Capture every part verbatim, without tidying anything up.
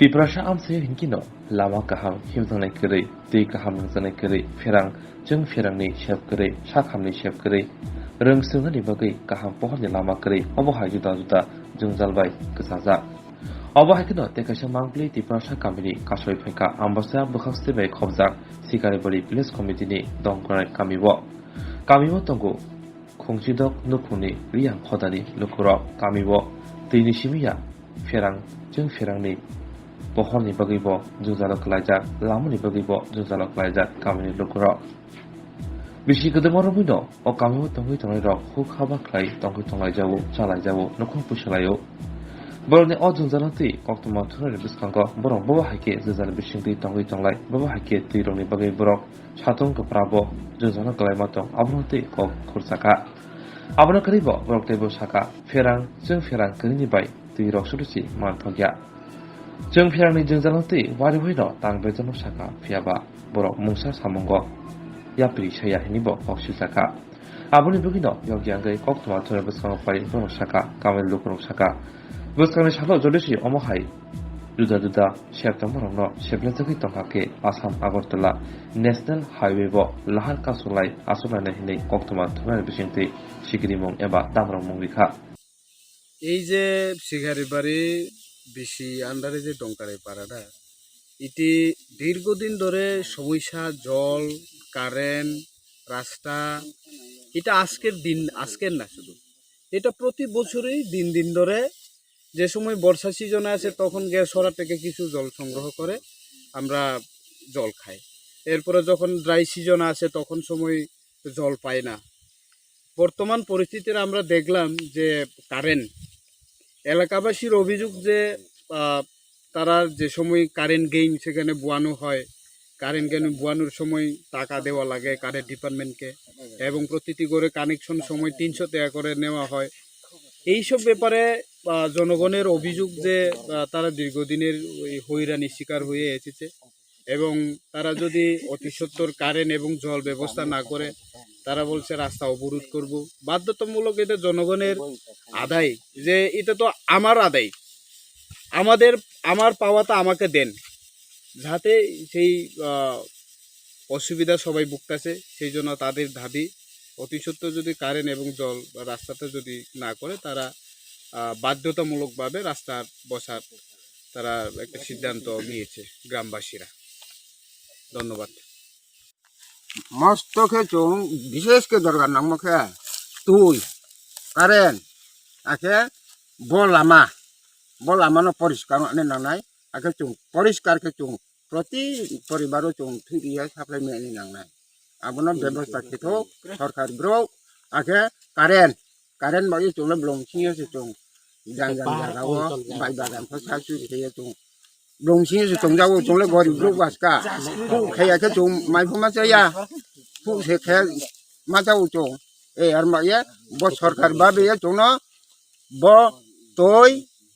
Tiprasa amchaio hinkhe no lama kaham himjaknai kwrwi, twi kaham nangjaknai kwrwi, pherang chwng pherangni sep kwrwi, sakhamni sep kwrwi, rwng swngnani bagwi kaham pohorni lama kwrwi, obo hai juda juda jwngjal bai kwchajak. Obo hai kheno tei kaisa mangpili Tiprasa kamini kasoi phaikha, Ambasa bwkhak swi bai khobjak Sikaribari Village Committee ni Dongkrai kamio. Kamio tongo Khungchidok nukhungni riyang khodani lukurok. Kamio twini simi ya, pherang chwng pherangni pohorni bagwi bo jwngjalo kwlaijak, lamani bagwi bo jwngjalo kwlaijak kamini lukurok. Bisi kwdwma romwi no o kamio tongwi tongnai rok huk haba khlai tongwi tonglaijao, chalaijao, nukhung puisalaio. Borokni o jwngjalo twi koktwma thungnani bwskango borok bobo hai khe jwngjal bisingtwi tongwi tonglai, bobo hai khe twi rokni bagwi borok satung kwpra bo jwngjalo kwlaima tong, abono twi kok khurchakha. Abono kwrwi bo borok teibo sakha, pherang chwng pherang kwrwini bai twi rok sudu se manthokya. Chwng pherangni jwngjalo twi wari wai no tang bejono sakha, phiya ba borok mungsa samungo yapri saya hinwi bo kok swijak kha. Aboni bagwi no yokya wngwi koktwma thungnani bwskango phai borok sakha, kamini lukurok sakha. Bwskangni salo jodi se omo hai juda juda sep tongmarokno seplajagwi tongkha khe Assam Agartala National Highway bo lahar kasulai achuklainai hinwi koktwma thungnani bisingtwi sikrimung eba damrokmung rikha. এই যে শিকারিবাড়ি বিসি আন্ডারে যে ডঙ্কারে পাড়াটা, এটি দীর্ঘদিন ধরে সমস্যা, জল, কারেন্ট, রাস্তা, এটা আজকের দিন, আজকের না শুধু, এটা প্রতি বছরই দিন দিন ধরে। যে সময় বর্ষা সিজন আসে, তখন গেসরা থেকে কিছু জল সংগ্রহ করে আমরা জল খাই। এরপরে যখন ড্রাই সিজন আসে, তখন সময় জল পাই না। বর্তমান পরিস্থিতির আমরা দেখলাম যে কারেন্ট, এলাকাবাসীর অভিযোগ যে, আহ, তারা যে সময় কারেন্ট গেইন সেখানে বোয়ানো হয়, কারেন্ট গেইন বোয়ানোর সময় টাকা দেওয়া লাগে কারেন্ট ডিপার্টমেন্টকে, এবং প্রতিটি ঘরে কানেকশন সময় তিনশো টাকা করে নেওয়া হয়। এইসব ব্যাপারে, আহ, জনগণের অভিযোগ যে, আহ, তারা দীর্ঘদিনের ওই হয়রানির শিকার হয়ে এসেছে এবং তারা যদি অতি সত্বর কারেন্ট এবং জল ব্যবস্থা না করে, তারা বলছে রাস্তা অবরোধ করব। বাধ্যতামূলক এটা জনগণের আদায়, যে এটা তো আমার আদায়, আমাদের, আমার পাওয়াটা আমাকে দেন, যাতে সেই, আহ, অসুবিধা সবাই ভুগতেছে, সেই জন্য তাদের দাবি অতি সত্বর যদি কারেন্ট এবং জল বা রাস্তাটা যদি না করে, তারা, আহ, বাধ্যতামূলকভাবে রাস্তার বসার তারা একটা সিদ্ধান্ত নিয়েছে গ্রামবাসীরা। ধন্যবাদ। Mosto khe chwng bishesh khe dorkar nangma khe twi, current, akhe bo lama, bo lama no poriskar wngna nangnai, akhe chwng poriskar khe chwng proti poribar o chwng thwi rwya supply mani nangnai. Abono bebosta khe thok sorkar bwrok, akhe current, current bai chwngno bolong singyo se chwng jang jang jaga o bai bagan pho sa churi khe chwng bolong singyo se chwng jago chwng le gorib bwrok baska. Phuk khaya khe chwng mai pho ma chaya, phuk se khe ma chao chwng. E ar ma ye bo sorkar babe ye chwngno bo twi,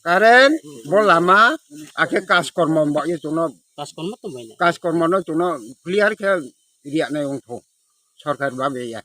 current, bo lama, akhe kaj kormo ba ye chwngno kaj kormo tongbai na. Kaj kormo no chwngno clear khe riya nai wngthu sorkar babe ya.